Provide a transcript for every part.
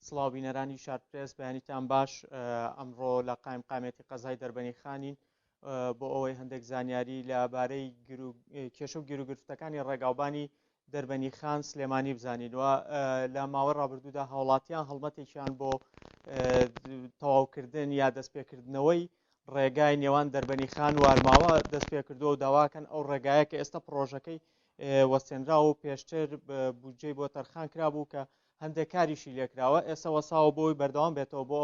سڵاو بینەرانی شارپرێس، بەیانیتان باش. ئەمڕۆ لە قایمقامێتی قەزای دەربەنیخانین بۆ ئەوەی هەندێک زانیاری لەبارەی کێشە و گیروگرفتەکانی ڕێگاوبانی دەربەنیخان سلێمانی بزانین و لە ماوەی ڕابردوودا هاوڵاتیان هەڵمەتێکیان بۆ تەواوکردن یا دەستپێکردنەوەی ڕێگای نێوان دەربەنیخان وارماوە دەستپێکردووە و داواکەن ئەو ڕێگایە کە ئێستا پڕۆژەکەی وەستێنراوە و پێشتر بودجەی بۆ تەرخان کرابوو کە هەندێک کاریشی لێکراوە ئێستا وەساوە بۆی بەردەوام بێتەوە. بۆ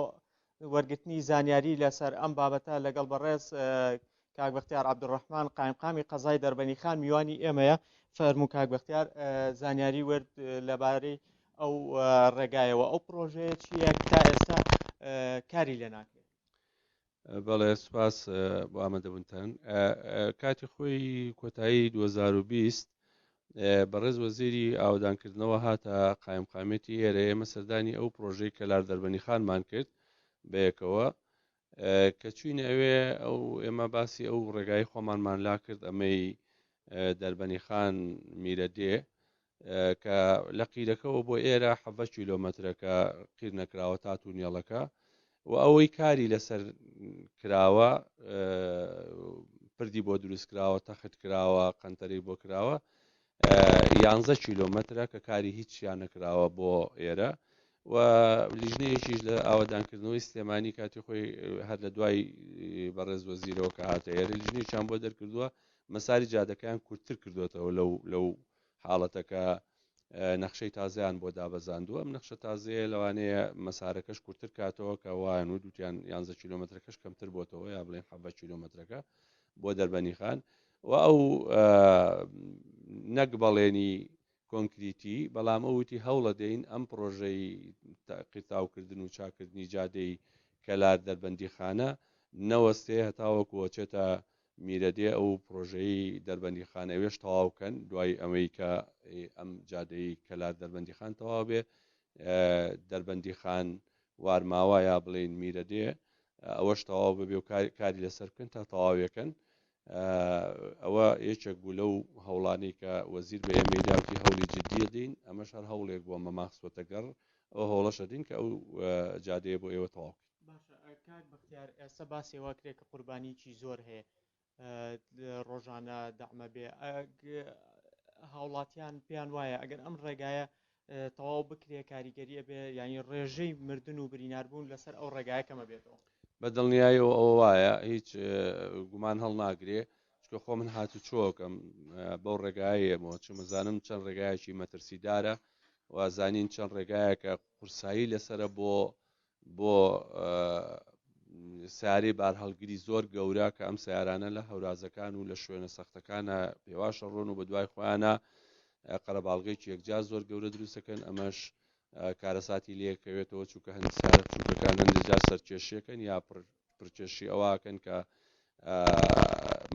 وەرگرتنی زانیاری لەسەر ئەم بابەتە لەگەڵ بەڕێز کاک بەختیار عەبدولڕەحمان قایمقامی قەزای دەربەنیخان میوانی ئێمەیە. فەرموو کاک بەختیار، زانیاری ورد لەبارەی ئەو ڕێگایەوە، ئەو پرۆژەیە چییە تا ئێستا کاری لێ ناکرێت؟ بەڵێ، سوپاس بۆ ئامادەبوونتان. کاتی خۆی کۆتایی 2020 بەڕێز وەزیری ئاوەدانکردنەوە هاتە قایمقامێتی ئێرە، ئێمە سەردانی ئەو پرۆژەی کەلار دەربەنیخانمان کرد بەیەکەوە. کە چوینە ئەوێ ئەو ئێمە باسی ئەو ڕێگای خۆمانمان لا کرد، ئەمەی دەربەنیخان میرەدێ کە لە قیرەکەوە بۆ ئێرە 17 کیلۆمەترەکە قیر نەکراوە تا تونێڵەکە و ئەوەی کاری لەسەر کراوە، پردی بۆ دروست کراوە، تەخت کراوە، قەنتەرەی بۆ کراوە، 11 کیلۆمەترە کە کاری هیچیان نەکراوە بۆ ئێرە. و لیژنەیەکیش لە ئاوەدانکردنەوەی سلێمانی کاتی خۆی هەر لە دوای بەڕێز وەزیرەوە کە هاتە ئێرە لیژنەیەکیان بۆ دەرکردووە، مەساری جادەکەیان کورتتر کردوێتەوە لەو حاڵەتەکە نەخشەی تازەیان بۆ دابەزاندووە. ئەم نەخشە تازەیە لەوانەیە مەسارەکەش کورتتر کاتەوە کە وایان و دوتیان 11 کیلۆمەترەکەش کەمتر بۆتەوە یا بڵێن 17 کیلۆمەترەکە بۆ دەربەنیخان. و ئەو نەک بەڵێنی کۆنکریتی، بەڵام ئەو وتی هەوڵە دەین ئەم پرۆژەی قیرتاوکردن و چاکردنی جادەی کەلار دەربەندیخانە نەوەستێ هەتاوەکو ئەچێتە میرەدێ، ئەو پرۆژەی دەربەندیخان ئەوێش تەواو کەن. دوای ئەمەی کە ئەم جادەی کەلار دەربەندیخان تەواو بێ، دەربەندیخان وارماوە یا بڵێین میرەدێ ئەوەش تەواو ببێ و کاری لەسەر بکەن تا تەواویەکەن. ئەوە یەکێک بوو لەو هەوڵانەی کە وەزیر بە ئێمەی داوتی هەوڵی جددیە دەین. ئەمەش هەر هەوڵێک بووە مەمان خستوەتە گەڕ، ئەو هەوڵەشە دەین کە ئەو جادەیە بۆ ئێوە تەواو بکەین. باشە کاک بەختیار، ئێستا باسی ئەوە کرێ کە قوربانیی زۆر هەیە ڕۆژانە دەعمە بێ، هاوڵاتیان پێیان وایە ئەگەر ئەم ڕێگایە تەواو بکرێ کاریگەری ئەبێ، یعنی ڕێژەی مردن و بریناربوون لەسەر ئەو ڕێگایە کەمە بێتەوە. بە دڵنیایەوە ئەوە وایە، هیچ گومان هەڵناگرێ، چونکە خۆ من هاتوچۆکەم بەو ڕێگایەمەوە چمەزانم چەند ڕێگایەکی مەترسیدارە و زانین چەند ڕێگایەکە قورسایی لەسرە بۆ سیارەی بارهەڵگری زۆر گەورە، کە ئەم سیارانە لە هەورازەکان و لە شوێنە سەختەکانە پێواشە ڕۆن و بە دوای خۆیانە قەرەباڵغێکی یەکجار زۆر گەورە دروستەکەن. ئەمەش کارەساتی لێکەوێتەوە، چونکە هەندی سیارە بچووکەکان هەندێک جار سەرکێشیەکەن یا پرکێشی ئەوەکەن کە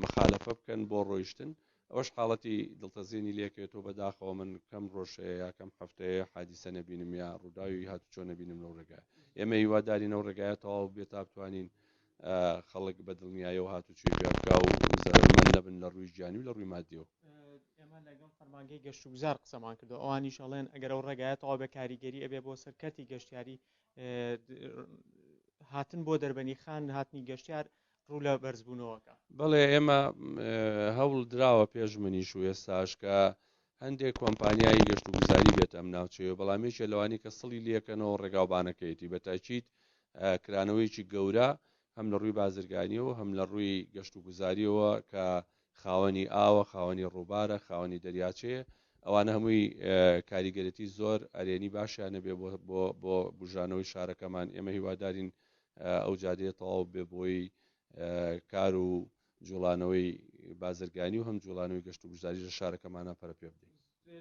مخالفە بکەن بۆ ڕۆیشتن، ئەوەش حاڵەتی دڵتەزێنی لێکەوێتەوە. بەداخەوە من کەم ڕۆژەیە یا کەم هەفتەیە حادیسە نەبینم یا ڕووداوی هاتوچۆ نەبینم لەو ڕێگای. ئێمە هیوادارین ئەو ڕێگایە تەواو بێت تا بتوانین خەڵک بە دڵنیایەوە هاتوچۆی پێ بکا و زەرەرمەند نەبن لە ڕووی گیانی و لە ڕووی مادیەوە. ئێمە لەگەڵ فەرمانگەی گەشتوگوزار قسەمان کردو، ئەوانیش ئەڵێن ئەگەر ئەو ڕێگایە تەواو بێ کاریگەری ئەبێ بۆ سەر کەرتی گەشتیاری، هاتن بۆ دەربەنیخان، هاتنی گەشتیار ڕوو لە بەرزبوونەوەکە. بەڵێ، ئێمە هەوڵ دراوە پێش منیش و ئێستاش کە هەندێک کۆمپانیای گەشت و گوزاری بێت ئەم ناوچەیە، بەڵام یەکێ لەوانی کە سڵی لەکەنەوە ڕێگاوبانەکەیەتی. بە تاکیت کرانەوەیەکی گەورە هەم لە ڕووی بازرگانیەوە هەم لە ڕووی گەشت و گوزاریەوە کە خاوەنی ئاوە، خاوەنی ڕووبارە، خاوەنی دەریاچەیە، ئەوانە هەمووی کاریگەرێتی زۆر ئەرێنی باشیانە بێ بۆ بژانەوەی شارەکەمان. ئێمە هیوادارین ئەو جادەیە تەواو بێ بۆی کار و جوڵانەوەی بازرگانی و هەم جوڵانەوەی گەشت و گوزاری لە شارەکەمانە پەرە پێ بدەین.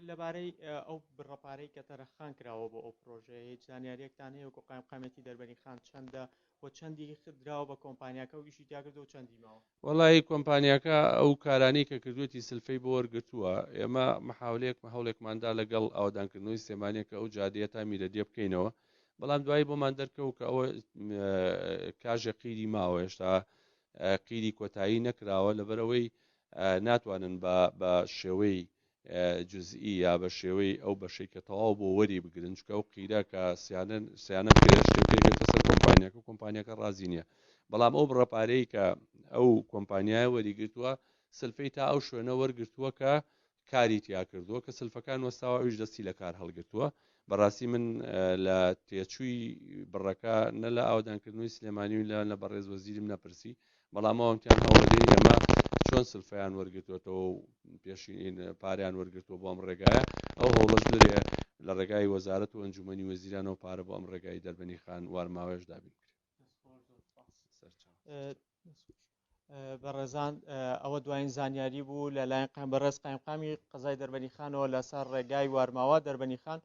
لەبارەی ئەو بڕەپارەی کە تەرخان کراوە بۆ ئەو پرۆژەیە هیچ زانیاریەکتان هەیە؟ وەکو قایمقامێتی دەربەنی خان چەندە و چەندی دراوە بە کۆمپانیاکە و ئیشی تیا کردووە و چەندی ماوە؟ وەڵی کۆمپانیاکە ئەو کارانەی کە کردوێتی سلفەی بۆ وەرگرتووە. ئێمە محاولەیەک هەوڵێکماندا لەگەڵ ئاوەدانکردنەوەی سلێمانیە کە ئەو جادەیە تا میرەدێ بکەینەوە، بەڵام دوایی بۆمان دەرکەوت کە ئەوە کاژێ قیری ماوە، هێشتا قیری کۆتایی نەکراوە، لەبەرئەوەی ناتوانن بە شێوەی جزئی یا بە شێوەی ئەو بەشەی کە تەواو بۆ وەری بگرن، چونکە ئەو قیرە کە سیانە سیانە کرێ شتێکێتە سەر کۆمپانیاکە، کۆمپانیاکە ڕازی نییە. بەڵام ئەو بڕە پارەی کە ئەو کۆمپانیایە وەریگرتووە سلفەی تا ئەو شوێنە وەرگرتووە کە کاری تیا کردووە، کە سلفەکان وەستاوە ئەویش دەستی لە کار هەڵگرتووە. بەڕاستی من لە تێچووی بڕەکە نە لە ئاوەدانکردنەوەی سلێمانی و لە بەڕێز وەزیرم نەپرسی، بەڵام ئەوان تیان هەوڵدەین ئێمە چۆن سلفەیان وەرگرتووەتەوە و پێشین پاریان وەرگرتووە بۆ ئەم ڕێگایە، ئەو هەوڵەش درێ لە ڕێگای وەزارەت و ئەنجومەنی وەزیرانەوە پارە بۆ ئەم ڕێگای دەربەنی خان وارماوەش دابین کرێ. بەڕێزان ئەوە دوایین زانیاری بوو لەلایەن بەڕێز قایمقامی قەزای دەربەنیخانەوە لەسەر ڕێگای وارماوە دەربەنیخان.